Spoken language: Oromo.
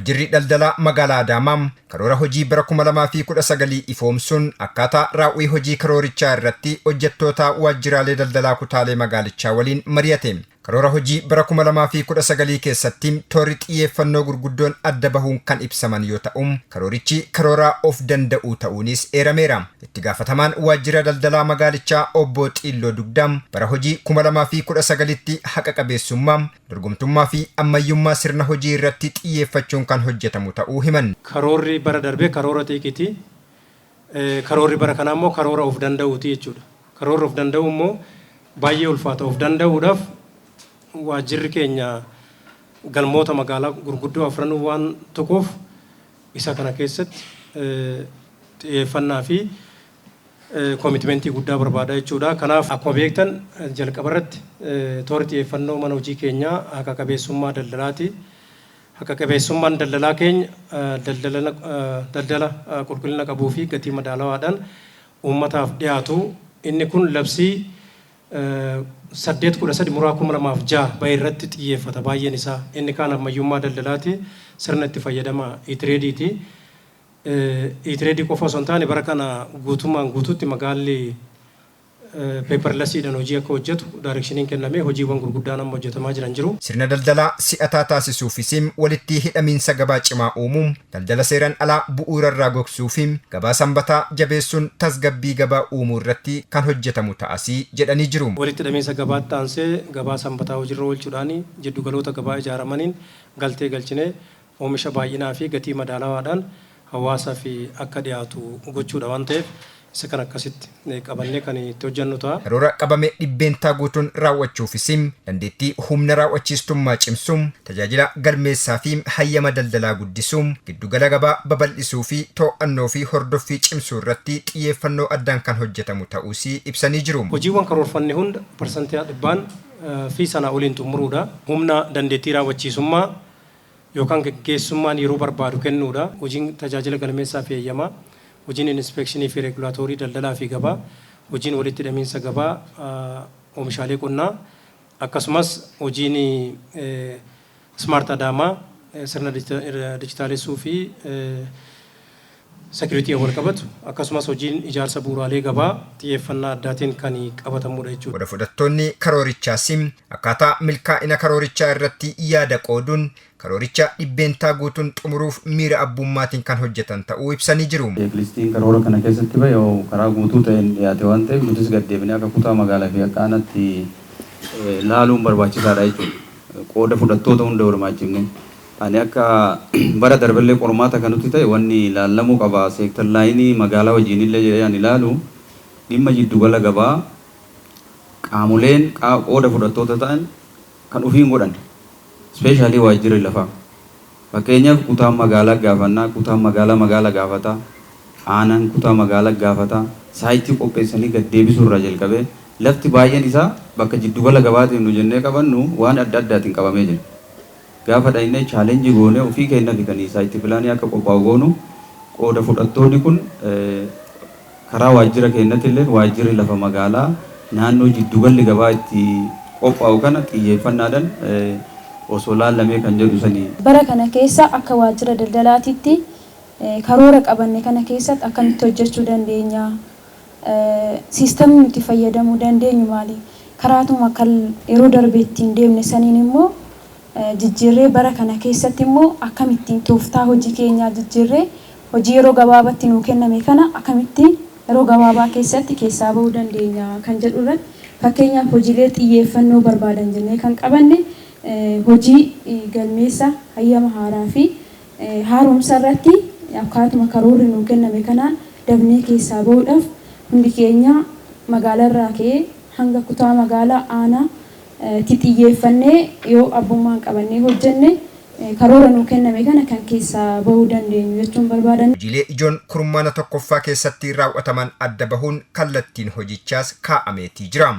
Waajjirri daldalaa magaalaa Adaamaa karoora hojii bara 2019 ifoomsuun akkaataa raawwii hojii karoorichaa irratti hojjettoota waajjiraalee daldalaa kutaalee magaalichaa waliin mari'ate. Karoora hojii bara 2019 keessatti toorri xiyyeeffannoo gurguddoon adda bahuun kan ibsaman yoo ta'u, karoorichi karoora of danda'uu ta'uunis eerameera. Itti gaafatamaan waajjira daldalaa magaalichaa obbo Xiilloo Dugdaam bara hojii 2019tti haqa qabeessummaa, dorgomtummaa fi ammayyummaa sirna hojii irratti xiyyeeffachuun kan hojjetamu ta'uu himan. Karoorri bara darbee karoora xiiqiiti. Karoorri bara kanaa immoo karoora of danda'uuti jechuudha. Karoorri of danda'u immoo baay'ee ulfaata. Of danda'uudhaaf waajjirri keenya galmoota magaalaa gurguddoo afranuu waan tuquuf isa kana keessatti xiyyeeffannaa fi commitmentii guddaa barbaada jechuudha. Kanaaf akkuma beektan jalqaba irratti toorri xiyyeeffannoo mana hojii keenyaa haqa qabeessummaa daldalaati. Haqa qabeessummaan daldalaa keenya daldala qulqullina qabuu fi gatii madaalawaadhaan uummataaf dhiyaatu. Inni kun labsii 8/13 muraa 2006 bahe irratti xiyyeeffata baay'een isaa. Inni kaan ammayyummaa daldalaati. Sirna itti fayyadama e-tradeiiti. E-tradeii qofa osoo hin taane, bara kana guutummaan guutuutti magaalli paperlessiidhaan hojii akka hojjetu directioniin kennamee hojiiwwan gurguddaan amma hojjetamaa jiran jiru. Sirna daldalaa si'ataa taasisuufis walitti hidhamiinsa gabaa cimaa uumuu, daldala seeraan alaa bu'uurarraa gogsuu fi gabaa sanbataa jabeessuun tasgabbii gabaa uumuu irratti kan hojjetamu ta'asii jedhanii jiru. Walitti hidhamiinsa gabaatti aansee gabaa sanbataa hojiirra oolchuudhaan jiddugaloota gabaa ijaaramaniin galtee galchinee oomisha baay'inaa fi gatii madaalawaadhaan hawaasaaf akka dhiyaatu gochuudha waan ta'eef, isa kan akkasitti qabannee kan itti hojjennu ta'a. Karoora qabame dhibbeentaa guutuun raawwachuufis dandeettii humna raawwachiistummaa cimsuu, tajaajila galmeessaa fi hayyama daldalaa guddisuu, giddugala gabaa babal'isuu fi to'annoo fi hordoffii cimsuu irratti xiyyeeffannoo addaan kan hojjetamu ta'uus ibsanii jiru. Hojiiwwan karoorfanne hunda parsantii 100n fi sanaa oliin xumuruudha. Humna dandeettii raawwachiisummaa yookaan gaggeessummaan yeroo barbaadu kennuudha. Hojiin tajaajila galmeessaa fi eeyyamaa, hojiin inspectionii fi regulatory daldalaa fi gabaa, hojiin walitti hidhamiinsa gabaa oomishaalee qonnaa, akkasumas hojiin Smart Adaamaa sirna dijitaalessuu fi security wal qabatu, akkasumas hojiin ijaarsa bu'uuraalee gabaa xiyyeeffannaa addaatiin kan qabatamudha jechuudha. Qooda fudhattoonni karoorichaas akkaataa milkaa'ina karoorichaa irratti yaada qooduun karooricha dhibbeentaa guutuun xumuruuf miira abbummaatiin kan hojjetan ta'uu ibsanii jiru. Checklistiin karoora kana keessatti bahe karaa guutuu ta'een dhiyaate waan ta'eef, nutis gaddeebinee akka kutaa magaalaa fi akka aanaatti laaluun barbaachisaadha jechuudha. Qooda fudhattoota hunda hirmaachifne. Ani akka bara darbellee qormaata kan nuti ta'e wanni ilaallamuu qaba, sector lineii magaalaa wajjin illee jedhee ani ilaalu, dhimma jiddugala gabaa qaamoleen qooda fudhattoota ta'an kan ofiin godhan, especially waajjirri lafaa. Fakkeenyaaf, kutaan magaalaa gaafannaa, kutaan magaalaa magaala gaafataa, aanaan kutaa magaalaa gaafataa, siteii qopheessanii gad deebisuu irraa jalqabee lafti baay'een isaa bakka jiddugala gabaatiin nu jennee qabannu waan adda addaatiin qabamee jira. Gaafa dhaynee challenge goonee ofii keenya fi kan site planii akka qophaa'u goonu, qooda fudhattoonni kun karaa waajjira keenyatti illee waajjirri lafa magaalaa naannoo jiddugalli gabaa itti qophaa'u kana xiyyeeffannaadhaan osoo laallamee kan jedhu sanii. Bara kana keessa akka waajjira daldalaatitti karoora qabanne kana keessatti akkamitti hojjechuu dandeenya? Systemni nuti fayyadamuu dandeenyu maali? Karaatuma kan yeroo darbe ittiin deemne saniin immoo jijjiirree, bara kana keessatti immoo akkamittiin tooftaa hojii keenyaa jijjiirree hojii yeroo gabaabatti nuu kenname kana akkamitti yeroo gabaabaa keessatti keessaa bahuu dandeenya kan jedhu irratti, fakkeenyaaf, hojiilee xiyyeeffannoo barbaadan jennee kan qabanne hojii galmeessa hayyama haaraa fi haaromsa irratti akkaatuma karoorri nuu kenname kanaan dafnee keessaa bahuudhaaf hundi keenya magaalarraa ka'ee hanga kutaa magaalaa aanaa itti xiyyeeffannee yoo abbummaan qabannee hojjenne karoora nuu kenname kana kan keessaa bahuu dandeenyu jechuun barbaadan. Hojiilee ijoon kurmaana tokkoffaa keessatti raawwataman adda bahuun kallattiin hojichaas kaa'ameetii jira.